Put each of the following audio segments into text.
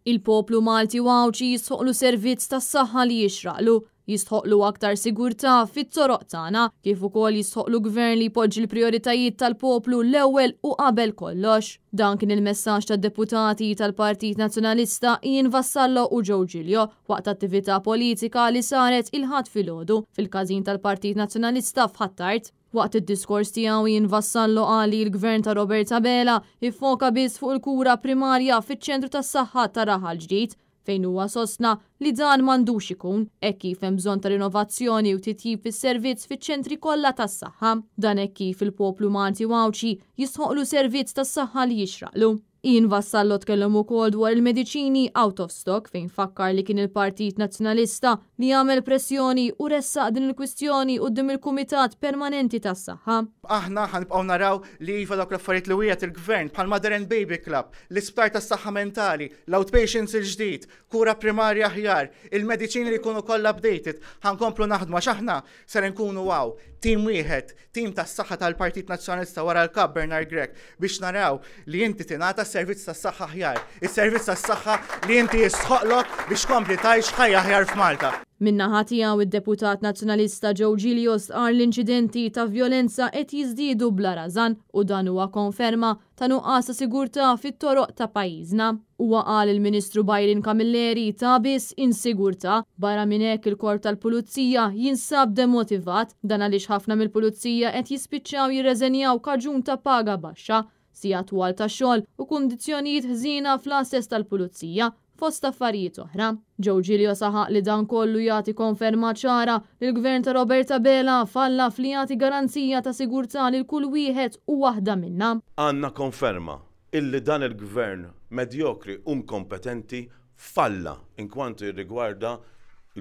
Il-poplu Malti u Għawdxi jistħoqqlu servizz tas-saħħa li jixraqlu, jistħoqqlu aktar sigurtà fit-toroq tagħna, kif ukoll jistħoqqlu gvern li jpoġġi l-prijoritajiet tal-poplu l-ewwel u qabel kollox. Dan kien il-messaġġ tad-deputati tal-Partit Nazzjonalista Ian Vassallo u Joe Giglio waqt attività politika li saret il-Ħadd filgħodu fil-każin tal-Partit Nazzjonalista f'Ħ'Attard. Waqt id-diskors tiegħu Ian Vassallo qal li l-Gvern ta' Robert Abela iffoka biss fuq il-kura primarja fiċ-ċentru tas-saħħa ta' Raħal Ġdid fejn huwa sostna li dan m'għandux ikun hekk kif hemm bżonn ta' rinovazzjoni u titjib fis-servizz fiċ-ċentri kollha tas-saħħa. Dan hekk kif il-poplu Malti u Għawdxi jistħoqqlu servizz tas-saħħa li jixraqlu. Ian Vassallo tkellem ukoll dwar il-mediċini out of stock fejn fakkar li kien il-Partit Nazzjonalista li għamel pressjoni u ressaq din il-kwistjoni quddiem il-Kumitat Permanenti tas-Saħħa. Aħna ħa nibqgħu naraw li iva dawk l-affarijiet li wiegħed il-Gvern bħal Mother and Baby Club, l-isptar tas-saħħa mentali, l-outpatients il-ġdid, kura primarja aħjar, il-mediċini li jkunu kollha updated, ħa nkomplu naħdmu għax aħna ser inkunu hawn, tim wieħed, tim tas-saħħa tal-Partit Nazzjonalista wara l-Kap Bernard Grech biex naraw li inti tingħata s-servizz tas-saħħa aħjar, is-servizz tas-saħħa li inti jistħoqlok biex tkompli tgħix ħajja aħjar f'Malta. Min-naħa tiegħu id-deputat Nazzjonalista Joe Giglio stqarr l-inċidenti ta' vjolenza qed jiżdiedu bla rażan u dan huwa konferma ta' nuqqas ta' sigurtà fit-toroq ta' pajjiżna. Huwa qal il-Ministru Byron Camilleri ta biss insigurtà. Barra minn hekk il-Korp tal-Pulizija jinsab demotivat, dan għaliex ħafna mill-pulizija qed jispiċċaw jirreżenjaw kaġun ta' paga baxxa, sigħat twal ta' xogħol u kundizzjonijiet ħżiena fl-għases tal-pulizija, fost affarijiet oħra. Joe Giglio saħaq li dan kollu jagħti konferma ċara li l-Gvern ta' Robert Abela falla f'li jagħti garanzija ta' sigurtà lil kull wieħed u waħda minna. Għandna konferma illi dan il-Gvern medjokri u nkompetenti falla inkwantu jirrigwarda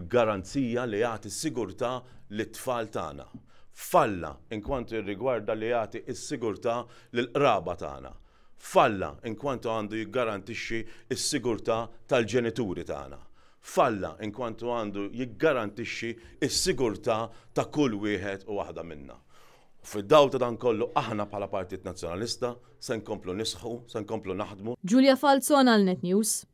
l-garanzija li jagħti sigurtà lit-tfal tagħna. Falla inkwantu jirrigwarda li jagħti s-sigurtà lill-qraba tagħna. Falla inkwantu għandu jiggarantixxi s-sigurtà tal-ġenituri tagħna. Falla inkwantu għandu jiggarantixxi s-sigurtà ta' kull wieħed u waħda minna. U fid-dawl ta' dan kollu aħna bħala Partit Nazzjonalista se nkomplu nisħu, se nkomplu naħdmu. Julia Falzon għal Net News.